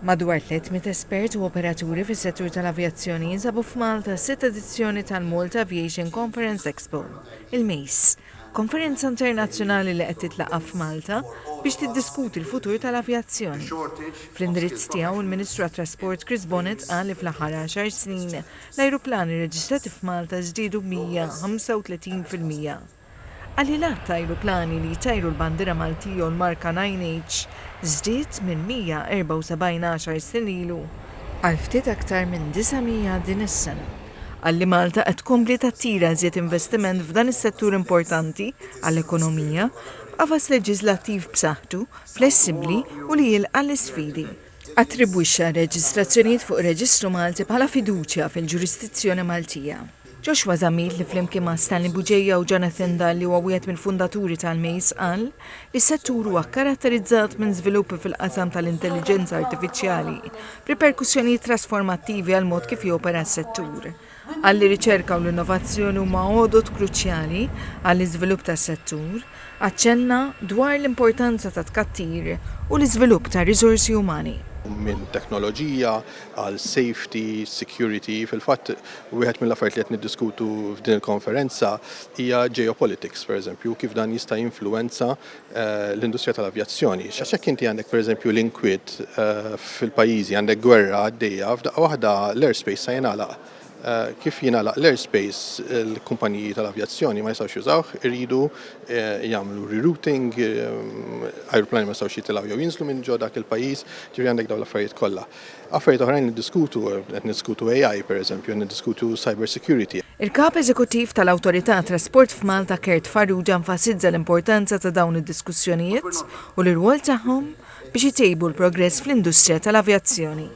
Madwar 300 espert u operaturi fis-settur tal-avjazzjoni jinsabu f'Malta għas-sitt edizzjoni tal-Malta Aviation Conference Expo, il-MACE, konferenza internazzjonali li qed titlaqqa' f'Malta biex tiddiskuti l-futur tal-avjazzjoni. Fl-indirizz tiegħu, il-Ministru għat-Trasport Chris Bonett qal li fl-aħħar għaxar snin, l-ajruplani rreġistrati f'Malta żdiedu b'135%. Qal li l-għadd ta' ajruplani li jtajru l-bandiera Maltija u l-marka 9H żdied minn 174 għaxar snin ilu għal ftit aktar minn 900 din is-sena. Qal li Malta qed tkompli tattira iżjed investiment f'dan is-settur importanti għall-ekonomija b'qafas leġiżlattiv b'saħħtu, flessibbli u li jilqa' l-isfidi. Attribwixxa r-reġistrazzjonijiet fuq ir-Reġistru Malti bħala fiduċja fil-ġurisdizzjoni Maltija. Joshua Zammit li flimkien ma' Stanley Bugeja u Jonathan Dahl li huwa wieħed mill-fundaturi tal-MACE qal li s-settur huwa kkaratterizzat minn żviluppi fil-qasam tal-intelliġenza artifiċjali b'riperkussjonijiet trasformattivi għall-mod kif jopera s-settur. Qal li r-riċerka u l-innovazzjoni huma għodod kruċjali għall-iżvilupp tas-settur. Aċċenna dwar l-importanza tat-tkattir u l-iżvilupp tar-riżorsi umani. Minn teknoloġija għal safety, security, fil-fatt wieħed mill-affarijiet li qed niddiskutu f'din il-konferenza hija geopolitics, pereżempju, kif dan jista' jinfluwenza l-industrija tal-avjazzjoni. Għax jekk inti għandek pereżempju l-inkwiet fil-pajjiżi, għandek gwerra għaddejja, f'daqqa waħda l-airspace se jingħalaq. Kif jingħalaq l-airspace, il-kumpaniji tal-avjazzjoni ma jistgħux jużawh, iridu jagħmlu rerouting, ajruplani ma jistgħux jitilgħu jew jinżlu minn ġo dak il-pajjiż, ġifieri għandek dawn l-affarijiet kollha. Affarijiet oħrajn niddiskutu, qed niddiskutu AI pereżempju, qed niddiskutu cyber security. Il-Kap Eżekuttiv tal-Awtorità għat-Trasport f'Malta Kurt Farrugia enfasizza l-importanza ta' dawn id-diskussjonijiet u l-irwol tagħhom biex itejbu l-progress fl-industrija tal-avjazzjoni.